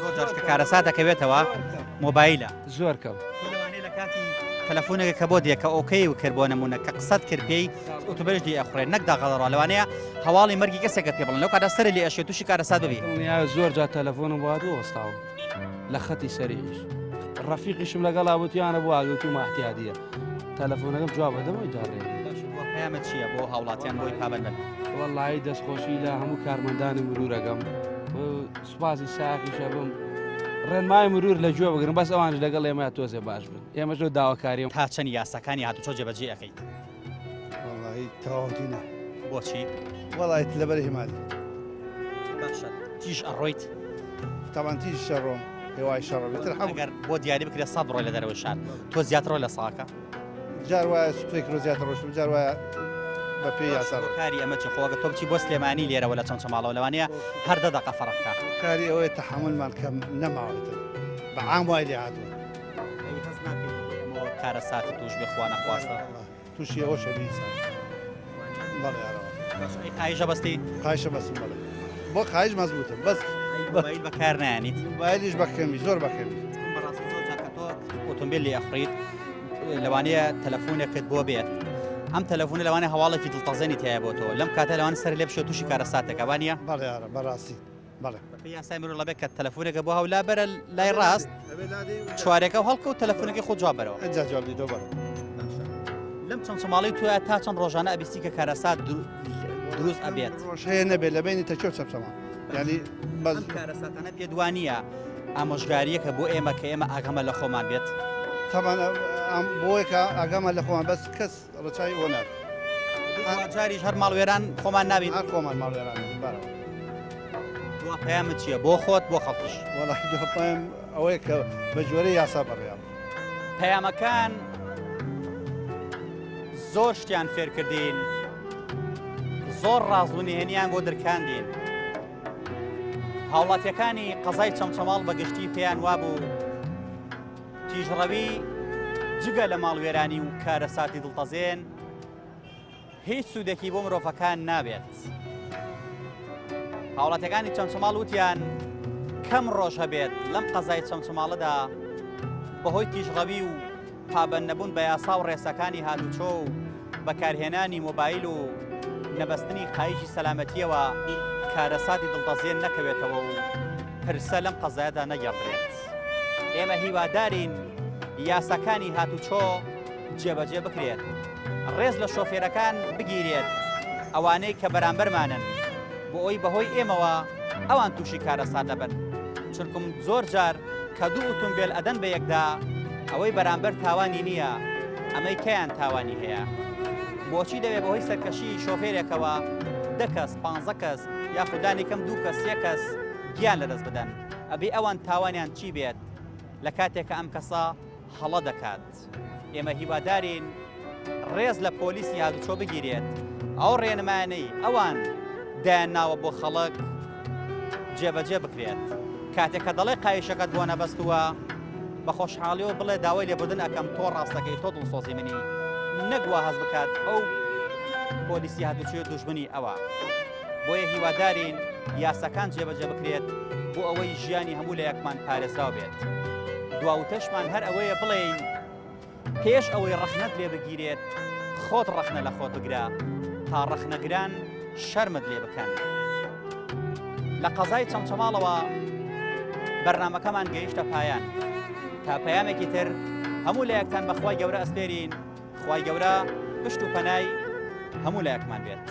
زۆر جار کە کارەسات دەکەوێتەوە مۆبایلە. زۆر کەم. لەوانەیە لە کاتی تەلەفۆنێکە کە بۆ دێ کە okay و کرد بۆ نمونە کە قسەت کرد پێی ئۆتۆمبێلش لێ ئەخورێت نەک داغەڵەڕا لەوانەیە هەواڵی مەرگی کەسێکت پێ بڵێن لەو کاتە سەرت لێ ئەشێت تووشی کارەسات ببی. دڵنیا زۆر جار تەلەفۆنم بۆ هاتووە وەستاوم لە خەتی سەریعیش ڕەفیقیشم لەگەڵا وتیانە بۆ ئاگوتومە احتیادیە تەلەفۆنەکەم جواب ئەدەمەوە جا ڕێ. پەیامت چییە بۆ هاوڵاتیان بۆی پابەند بن؟ وەڵایی دەستخۆشی لە هەموو کارمەندانی مرورەکەم سوپاسی ساقیش ئەبم ڕێنمای مرور لە گوێ بگرن بەس ئەوانش لەگەڵ ئێمە تۆزێ باش بن ئێمە زۆر داواکاریم. تا چەند یاساکانی هاتوچۆ جێبەجێ ئەکەیت؟ وەڵایی تەواوەتی نا. بۆچی؟ وەڵایی لەبەر ئیهمالی. باشە تیژ ئەڕۆیت؟ تەبعەن تیژ ئەڕۆم هێوای شەڕە بێتر حەم. ئەگەر بۆ دیاری بکرێت سەد بڕۆی لە دەرەوەی شار تۆ زیاتر ڕۆی لە ساکە؟ جار وایە سوتێک ڕۆ زیاتر ڕۆشتم جار وایە بە پێی یاسا ڕۆ. کاری ئەمە چی خۆ ئەگەر تۆ بچی بۆ سلێمانی لێرەوە لە چەمچەماڵەوە لەوانەیە هەر دە دەقە فەرق کا. کاری ئەوەیە تەحەمولمان کەم نەماوە ئیتر بە عام وای لێ هاتووە. ئەی هەست ناکەی بەهۆی ئەمەوە کارەساتت تووش بێ خوا نەخواستە؟ تووشی ئەوەش ئەبی ئینسان. بەڵێ ئارەوە. باش ئەی قایش ئەبەستی؟ قایش ئەبەستم بەڵێ. بۆ قایش مەزبووتم بەس. ئەی مۆبایل بەکار نایەنیت؟ مۆبایلیش بە کەمی زۆر بە کەمی. چون بەڕاستی زۆر جار کە تۆ ئۆتۆمبیل لێ ئەخوڕیت لەوانەیە تەلەفۆنێکت بۆ بێت ئەم تەلەفۆنە لەوانەیە هەواڵێکی دڵتەزێنی تایە بۆ تۆ لەم کاتە لەوان سەر لێ بشێت تووشی کارەساتێکە وانە؟ بەڵێ ئارە بەڕاستی بەڵێ. بەپێی یاسای مرۆ ڵەبێ کە تەلەفۆنێکە بۆ هەولا بەرە لای ڕاست چوارێکە و هەڵکە و تەلەفۆنەکەی خۆ جواب بەرەوە. ئەجا جواب دیتەوە بەڵێ. لەم چەند ساڵەی توە تا چەند ڕۆژانە ئەبیستی کە کارەسات دروست ئەبێت؟ ڕۆژ هەیە نەبێت لە بینی تەکیۆ چەمچەماڵ یعنی بەس کارەساتانە پێ دوانیە ئامۆژگاریەکە بۆ ئێمە کە ئێمە ئاگەمە لە خۆمان بێت. تەبعەن بۆیە کە ئاگامان لە خۆمان بەس کەس ڕەچاوی ئەوە ناکات. جاریش هەر ماڵوێران خۆمان نابین. هەر خۆمان ماڵوێران بارەوە. دوا پەیامت چییە بۆ خۆت بۆ خەڵکیش؟ وەڵای دوا پەیام ئەوەیە کە بە جۆرەی یاسا بەڕێیان. پەیامەکان زۆر شتیان فێرکردین زۆر ڕاز و نهێنیان بۆ درکاندین. هاوڵاتیەکانی قەزای چەمچەماڵ بە گشتی پێیان وابوو تیژڕەوی جگە لە ماڵوێرانی و کارەساتی دڵتەزێن هیچ سوودێکی بۆ مرۆڤەکان نابێت. هاوڵاتیەکانی چەمچەماڵ وتیان کەم ڕۆژ هەبێت لەم قەزای چەمچەماڵەدا بەهۆی تیژڕەوی و پابەند نەبوون بە یاسا و ڕێساکانی هاتوچۆ و بەکارهێنانی مۆبایل و نەبەستنی قایشی سەلامەتیەوە کارەساتی دڵتەزێن نەکەوێتەوە و پرسە لەم قەزایەدا نەگێڕدرێت. ئێمە هیوادارین یاساکانی هاتوچۆ جێبەجێ بکرێت، ڕێز لە شۆفێرەکان بگیرێت ئەوانەی کە بەرامبەرمانن بۆ ئەوی بەهۆی ئێمەوە ئەوان تووشی کارەسات نەبن، چونکم زۆر جار کە دوو ئوتومبێل ئەدەن بە یەکدا ئەوەی بەرامبەر تاوانی نییە ئەمەی کەیان تاوانی هەیە بۆچی دەوێ بەهۆی سەرکەشی شۆفێرێکەوە دە کەس پانزە کەس یاخود لانی کەم دوو کەس سێ کەس گیان لەدەست بدەن ئەبێ ئەوان تاوانیان چی بێت لە کاتێک کە ئەم کەسە هەڵە دەکات ئێمە هیوادارین ڕێز لە پۆلیسی هاتوچۆ بگیرێت ئەو ڕێنمایانەی ئەوان دایانناوە بۆ خەڵک جێبەجێ بکرێت کاتێک کە دەڵێ قایشەکەت بۆ نەبەستووە بە خۆشحاڵیەوە بڵێ داوای لێبوردن ئەکەم تۆ ڕاستەکەی تۆ دڵسۆزی منی نەک وا هەست بکات ئەو پۆلیسی هاتوچۆ دوژمنی ئەوە بۆیە هیوادارین یاساکان جێبەجێ بکرێت بۆ ئەوەی ژیانی هەموو لایەکمان پارێزراو بێت دواوتەشمان هەر ئەوەیە بڵێین پێش ئەوەی ڕەخنەت لێ بگیرێت خۆت ڕەخنە لە خۆت بگرە تا ڕەخنەگران شەرمت لێ بکەن. لە قەزای چەمچەماڵەوە بەرنامەکەمان گەیشتە پایان تا پەیامێکی تر هەموو لایەکتان بەخوای گەورە ئەسپێرین خوای گەورە پشت و پەنای هەموو لایەکمان بێت.